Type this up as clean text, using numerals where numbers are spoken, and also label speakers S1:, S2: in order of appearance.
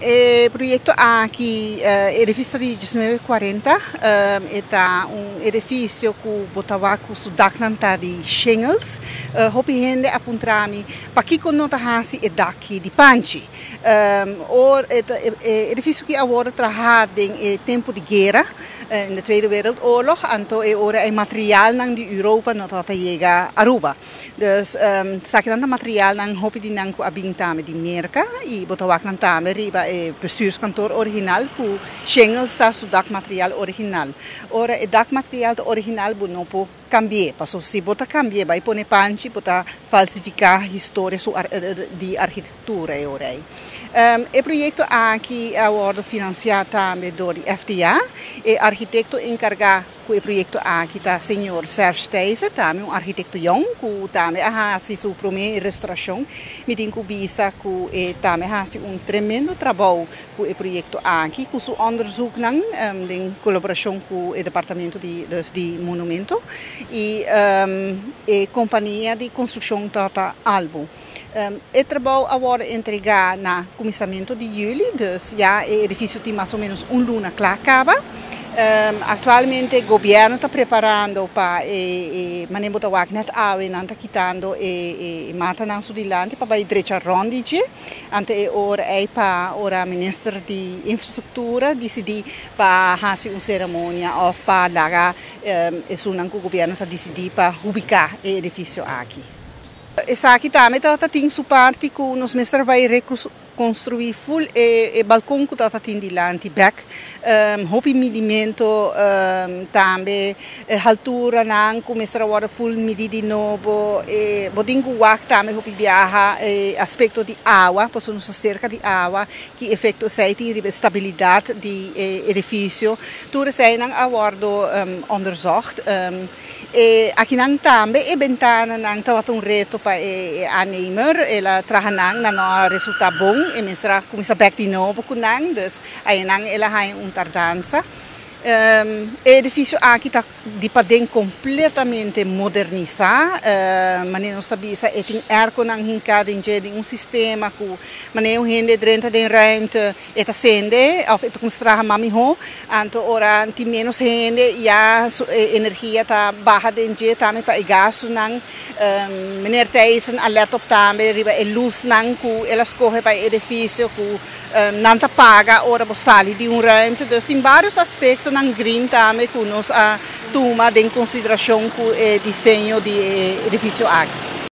S1: E proyecto aki, edificio di 1940, ta un edificio cu bo ta wak cu su daknan ta di shingles. Hopi hende a puntra mi, pakico no ta hasi e dak di panchi? Or, e edificio cu awor a traha den tempo di guera, in de Tweede Wereldoorlog, anto e ora e materialnan di Europa no tabata yega Aruba. Dus esakinan ta materialnan, hopi di nan cu a bin tambe di Merca, y bo ta wak nan tambe riba e bestuurskantoor original cu shingles ta su dakmateriaal original. Ora e dakmateriaal ta original, bo no por cambia. Paso si bo ta cambia, bay pone panchi, bo ta falsifica historia su di arquitectura e ora ey. E proyecto aki a wordo financia tambe door di FDA. E arquitecto encarga cu e proyecto aki ta señor Serge Thijssen, tambe un arquitecto jong, cu tambe a hasi su prome restauracion. Mi tin cu bisa cu e tambe a hasi un tremendo trabou cu e proyecto aki, cu su onderzoeknan in colaboracion cu e departamento di, dus di monumento y e compania di construccion ta Albo. E trabou a wordo entrega na cuminsamento di juli, dus ya e edificio tin mas o menos un luna cla caba. Actualmente gobierno ta preparando pa e manera bo ta wak net awe nan ta kitando e matanan su dilanti pa bay drecha rond di dje. Anto e ora ey pa ora minister di infrastructura decidi pa hasi un ceremonia of pa laga esunnan cu gobierno ta decidi pa ubica e edificio aki. Esaki tambe ta tin su parti cu nos mester bay reconstrui full e balcon cu ta tin dilanti bek. Hopi midimento tambe, alturanan cu mester wordo full midi di nobo. E bo tin cu wak tambe hopi biaha e aspecto di awa, pasobra nos ta cerca di awa, ki efecto esey tin riba stabilidad di e edificio. Tur eseynan a wordo onderzocht. E akinan tambe e bentananan tabata un reto pa e aannemer. El a traha nan, nan no a resulta bon, e mester a cuminsa bek di nobo cu nan, dus einan el a haya un tardanza. E edificio aki ta di paden completamente modernisa. Manera nos ta bisa, e tin airconan hinca den dje, den un sistema cu manera un hende drenta den ruimte, e ta sende of e ta cuminsa traha mas miho. Anto ora tin menos hende, ya e energia ta baha den dje tambe pa e gastonan. Meneer Thijssen a let op tambe riba e luznan cu el a scoge pa e edificio, cu nan ta paga ora bo sali di un ruimte. Dus tin varios aspectonan green tambe cu nos a tuma den consideracion cu e diseño di e edificio aki.